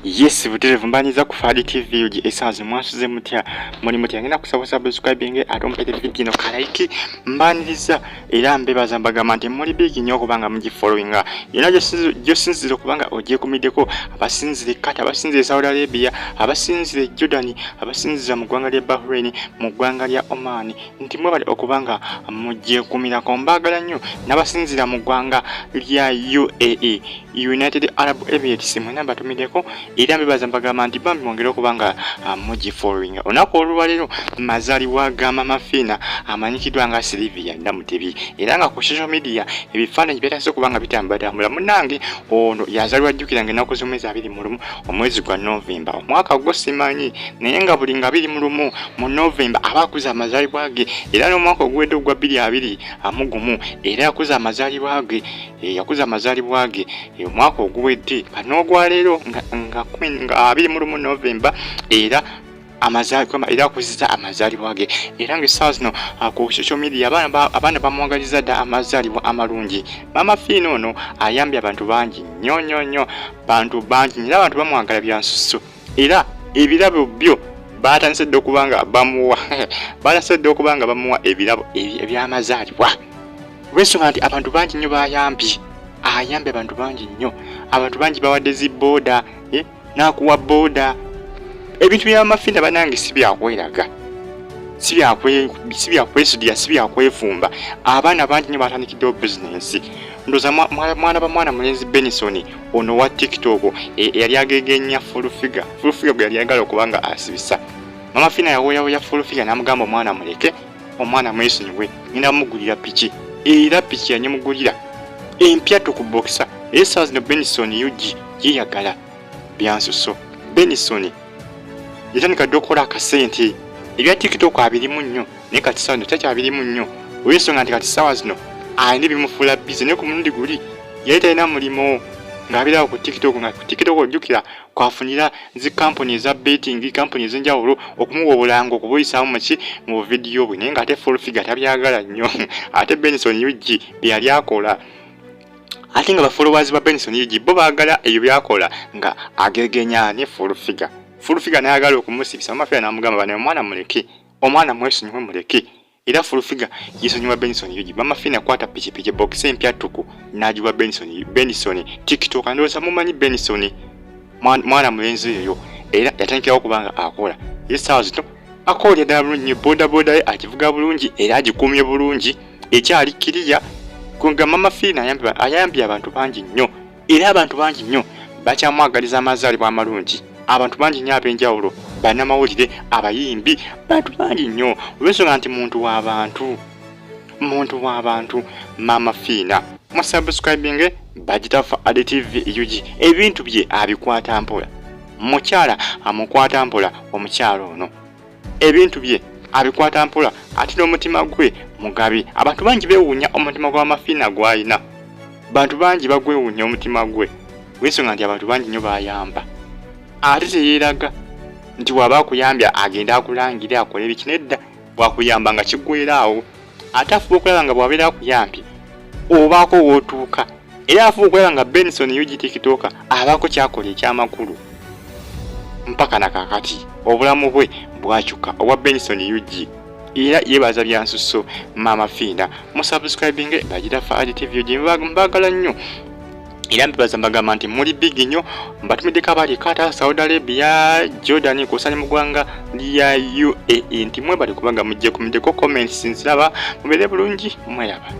Yes, buterevu mbanyiza ku Fadi TV UG esanze mwasuze mutya, muli mutya? Ngenda kusaba subscribing ate ompere video no kalike. Mbaniriza era mbebaza, mbagamba nti muli big nnyo okubanga mugifollowinga yonna gyosinzira okubanga ogyekumiddeko. Abasinzira e Qatar, abasinzira e Saudi Arabia, abasinzira e Jordan, abasinzira mu ggwanga lya Bahrain, mu ggwanga lya Oman, nti mwebale okubanga mugyekumirako, mbaagala nnyo. N'abasinzira mu ggwanga lya UAE, United Arab Emirates, mwena mbatumiddeko era mbebaza, mbagamba nti bambi mwongere okuba nga mugifollowinga. Olunaku olwaleero mazaalibwa ga Mama Fiina amanyikiddwa nga Silivia Namutebi, era nga ku social media ebifaananyi byatandise okuba nga bitambulatambula. Munnange, ono yazaalibwa, jjukira nga ennaku z'omwezi 21 omwezi gwa Novemba, omwaka gwo simanyi, naye nga buli nga 21 mu Novemba aba akuza amazaalibwa ge. Era n'omwaka oguwedde ogwa 2021 era yakuza amazaalibwa ge, yakuza amazaalibwa ge omwaka oguwedde. N'ogwaleero nga 21 Novemba era era akuzizza amazaalibwa ge. Era nga essaawa zino ku social media abaana bamwagaliza dda amazaalibwa amalungi. Maama Fiina ono ayambye abantu bangi nnyo nnyo nnyo, bantu bangi, era abantu bamwagala byansusso. Era ebirabo byo batandise dda okuba nga bamuwa, batandise dda okuba nga bamuwa ebirabo ebyamazaalibwa, olw'ensonga nti abantu bangi nnyo bayambye, ayambye abantu bangi nnyo. Abantu bangi bawadde zi booda, n'akuwa booda. Ebintu bya Mama Fiina, banange, si byakweraga, si byakwesudira, si byakwefumba. Abaana bangi nnyo batandikiddewo bizinensi. Ndowooza mwana ba mwana mulenzi Benison ono wa TikTok, eyali agegenya Full Figure, Full Figure gwe yali ayagala okuba nga asibisa. Mama Fiina yawoyawoya Full Figure n'amugamba, "Omwana muleke, omwana mwesonyiwe, ngenda mugulira piki." Era piki yanyimugulira empya tukubokisa. Era essaawa zino Benison UG yeyagala byansuso. Benison yatandika dda okukola akasente. Ebya TikTok abirimu nnyo, naye kati saawa zino takyabirimu nnyo, olw'ensonga nti kati saawa zino alina ebimufuula busy. Naye ku mulundi guli yali talina mulimu, ng'abeerawo ku TikTok, nga ku TikTok ojjukira kwafunira zi kampuni eza betting, kampuni ez'enjawulo okumuwa obulanga, okubuyisaamu muki mu buvidiyo bwe. Naye ng'ate Full Figure tabyagala nnyo. Ate Benson UG bye yali akola, ate nga bafollowers ba Benson UG bo baagala ebyo byakola nga agegenya ne Full Figure. Full Figure n'ayagala okumusibisa, Mama Fiina n'amugamba, "Bane, omwana muleke, omwana mwesonyiwe, muleke." Era Full Figure yesonyiwa Benson UG. Mama Fiina kwata pikipiki boxer empya ttuku n'agiwa Benson. Benson TikTok, ndowooza mumanyi Benson, mwana mulenzi oyo, era yatandikirawo okuba nga akola. Ye essaawa zino akola ddala bulungi nnyo. Bodaboda ye agivuga bulungi era agikuumye bulungi, ekyali kiriya. Nga Mama Fiina ayambye abantu bangi nnyo, era abantu bangi nnyo bakyamwagaliza amazaalibwa amalungi. Abantu bangi nnyo ab'enjawulo, bannamawulire, abayimbi, bantu bangi nnyo, olw'ensonga nti muntu w'abantu, muntu w'abantu Mama Fiina. Musubscribing bagitafa Ade TV UG. Ebintu bye abikwata mpola, mukyala amukwata mpola. Omukyala ono ebintu bye abikwata mpola, ate n'omutima gwe mugabi. Abantu bangi beewuunya omutima gwa Mama Fiina gw'alina. Bantu bangi bagwewuunya omutima gwe, olw'ensonga nti abantu bangi nnyo bayamba, ate teyeeraga nti bw'aba akuyambye agenda akulangire, akole biki. Nedda, bwakuyamba nga kiggwera awo. Ate afuba okulaba nga bw'abeera akuyambye obaako w'otuuka. Era afuba okulaba nga Benson UG TikToker abaako kyakola ekyamakulu. Mpaka nakakati obulamu bwe bwakyuka obwa Benson UG, era yebaza byansusso Maama Fiina. Musubscribing bagira Faadi TV UG. Mbaagala nnyo era mbibaza, mbagamba nti muli big nnyo. Mbatumiddeko abali Qatar, Saudi Arabia, Jordan, kw'ossa ne mu ggwanga lya UAE, nti mwebale kubanga mujje kumiddeko. Comments nziraba. Mubeere bulungi, mweraba.